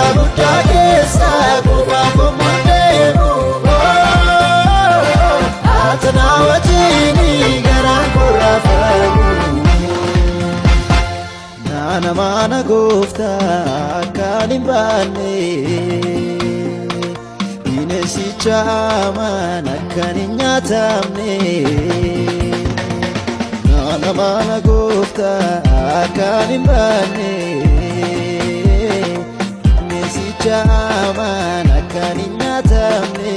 Chaakkaa guddaa keessa qofaa komoo deemu. Ati na wajjin garaan koo raafamu. Naana maana gooftaa akkaan hin baanne, bineensicha hamaan akkaan hin nyaatamne. Naana maana gooftaa akkaan hin baanne, bineensicha hamaan akkaan hin nyaatamne.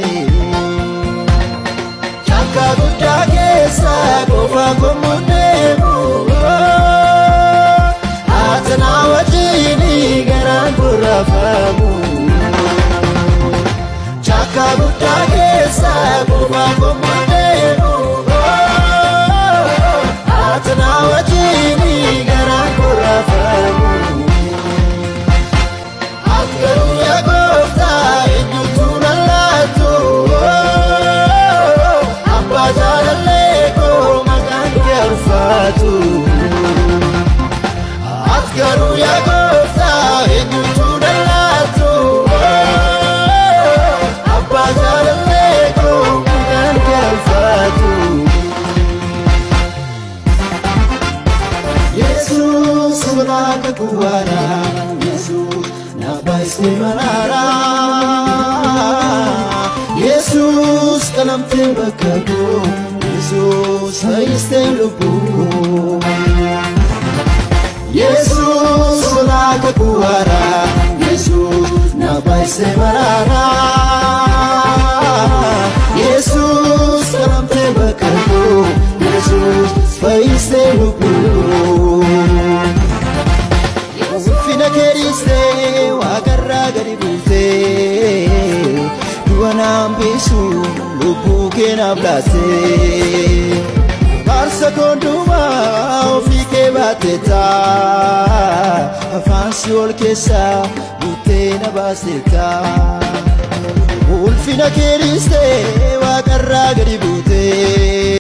Chaakkaa guddaa keessa qofaa komoo deemu. Ati na wajjin garaan koo raafamu. Chaakkaa guddaa keessa qofaa komoo deemu. Ati na wajjin garaan koo raafamu. Ati garuu yaa gooftaa eenyutu na laatu? Abbaa jaalallee koo, maqaan kee ulfaatu. Ati garuu yaa gooftaa eenyutu na laatu? Abbaa jaalallee koo, maqaan kee ulfaatu. Yesuus mul'ata kuwaara, Yesuus na baay'isee maraara. Yesuus qalamtee bakka koo, Yesuus fayyistee lubbuu koo. Yesuus mul'ata kuwaara, Yesuus na baay'isee maraara. Yesuus qalamtee bakka koo, Yesuus fayyistee lubbuu koo. Ulfina kee dhiistee waaqarraa gadi buuftee, du'a naan biisu lubbuu kee naaf laattee. Baarsa koondumaa ofii kee baateetta, afaan si ol keessaa buttee na baasteetta. Ulfina kee dhiistee waaqarraa gadi buutee.